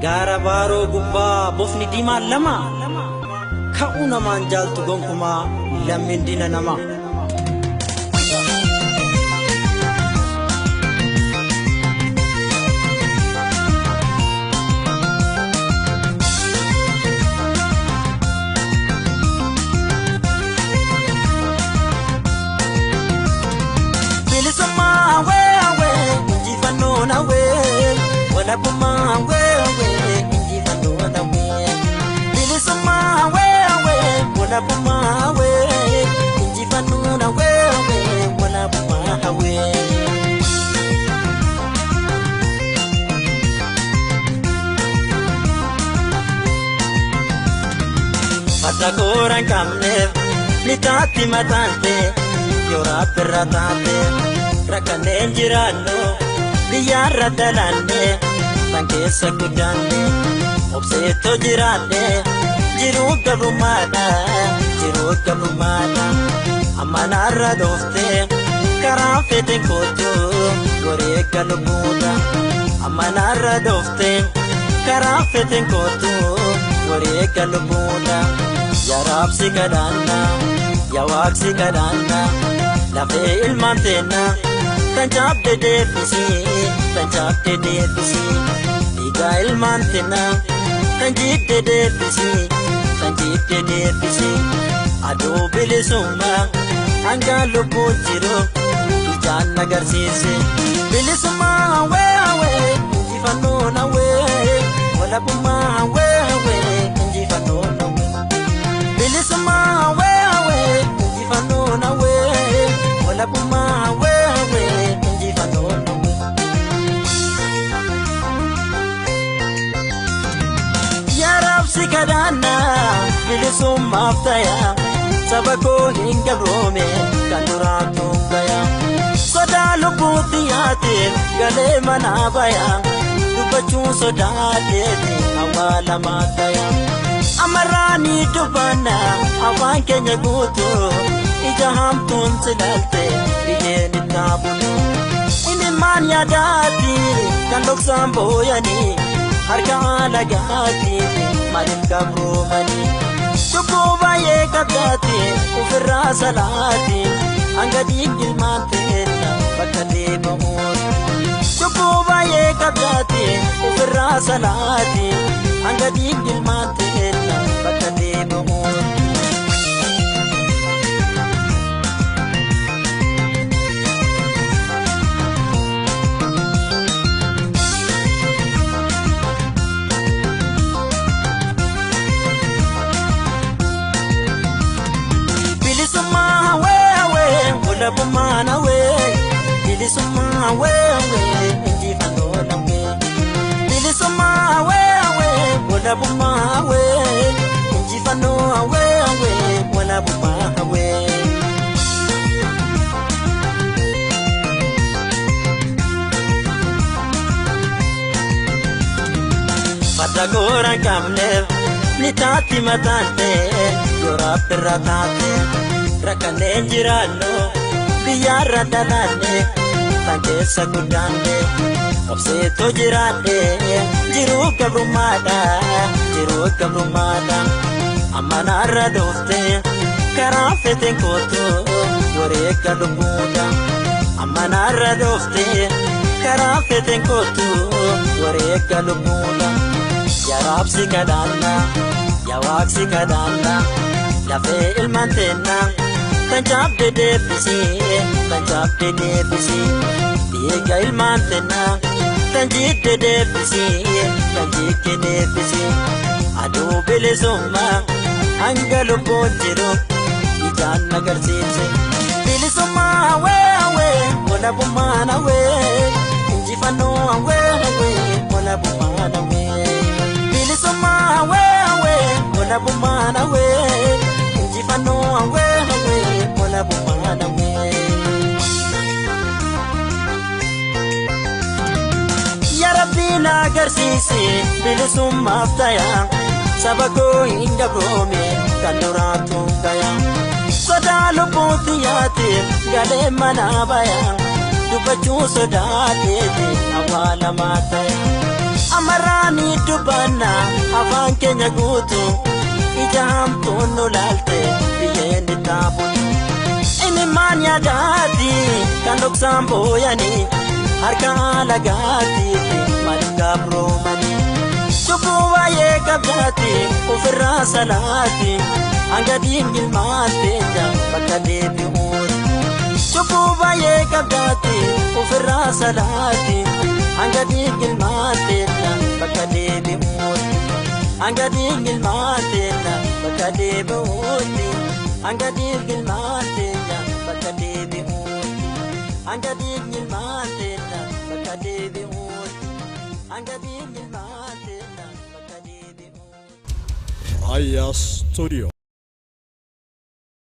Gaara baaroo gubbaa bofni diimaan lama ka'uu namaan jaaltu gonkumaa lammiin diina namaa. Bilisummaa hawwee hawwee injifannoon hawwee walabummaa hawwee hawwee injifannoon hawwee. Bilisummaa hawwee hawwee walabummaa hawwee injifannoon hawwee hawwee walabummaa hawwee. Farda koora hin qabneef ni taatti mataante yoo rabbirra taate. Rakkanneen jiraannu biyyaarra dalanne tan keessa guddanne obseetoo jiraanne jiruu gabrummaadha jiruu gabrummaadha amma naarra dhoofte karaa feeteen kootu goreegga lubbuudha amma naarra dhoofte karaa feeteen kootu goreegga lubbuudha yaa raabsi kadhaanna yaa waaqsi kadhaanna lafee ilmaan teenna. Tan cabde deebisii, tan cabde deebisii, dhiigaa ilmaan teenna. Tan jidde deebisii, tan jidde deebisii, aduu bilisummaa hanga lubbuun jiru ijaan agarsiise. Bilisummaa hawwee hawwee injifannoon hawwee walabummaa hawwee hawwee injifannoon hawwee. Bilisummaa hawwee hawwee injifannoon hawwee walabummaa hawwee. Yaa Rabbi kadhaanna bilisummaaf ta'a saba koo hin gabroome kan duraatu gaya. Sodaa lubbuutti yaateef galee manaa baya dubbachuun sodaateeti awwaalamaa taya. Amarraa ni dubbanna afaan keenya guutuu ija hamtuun silaalte biyyeen itti haabulu. Imimmaan yaadaati kan dhoksaan booyanii harka alagaati maaliif gabroomanii. Cubbuu baay'ee qabdaati ofirraa salaati hanga dhiigni ilmaan teenna bakka deebi'uun. Cubbuu baay'ee qabdaati ofirraa salaati hanga dhiigni ilmaan teenna bakka deebi'uun. Bilisummaa hawwee hawwee walabummaan hawwee bilisummaa hawwee hawwee injifannoon hawwee. Bilisummaa hawwee hawwee walabummaa hawwee injifannoo hawwee hawwee walabummaa hawwee. Farda koora hin qabneef ni taatti mataante yoo rabbirra taate. Rakkanneen jiraannu biyyaarra dalanne tan keessa guddanne obseetoo jiraanne jiruu gabrummaadha jiruu gabrummaadha amma naarra dhoofte karaa feeteen kootu wareegga lubbuudha amma naarra dhoofte karaa feeteen kootu wareegga lubbuudha yaa raabsi kadhaanna yaa waaqsi kadhaanna lafee ilmaan teenna. Tan cabde deebisii, tan cabde deebisii, dhiiga ilmaan teenna. Tan jidde deebisii, tan jidde deebisii, aduu bilisummaa hanga lubbuun jiru ijaan agarsiise. Bilisummaa hawwee hawwee walabummaan hawwee injifannoo hawwee hawwee walabummaan hawwee. Bilisummaa hawwee hawwee walabummaan hawwee injifannoo hawwee hawwee walabummaan hawwee. Yaa Rabbi na agarsiisi bilisummaaf ta'a saba koo hin gabroome kan duraatu gaya. Sodaa lubbuutti yaateef galee manaa baya dubbachuu sodaateeti awwaalamaa ta'e. Namarraa ni dubbanna afaan keenya guutu ija hamtuun nu laalte biyyeen ni taabutu. Imimmaan yaadaati kan dhoksaan booyanii harka alagaatiif maaliif gabroomanii. Cubbuu baay'ee qabdaati ofirraa salaati hanga diingilmaan teenya bakka deebi'uuti. Cubbuu baay'ee qabdaati ofirraa salaati hanga diingilmaan teenya bakka deebi'uuti. Hanga diingilmaan teenya bakka deebi'uuti. Hanga diingilmaan teenya bakka deebi'uuti. Hanga diingilmaan teenya bakka deebi'uuti. Hanga diingilmaan teenya bakka deebi'uuti. Raya Studio.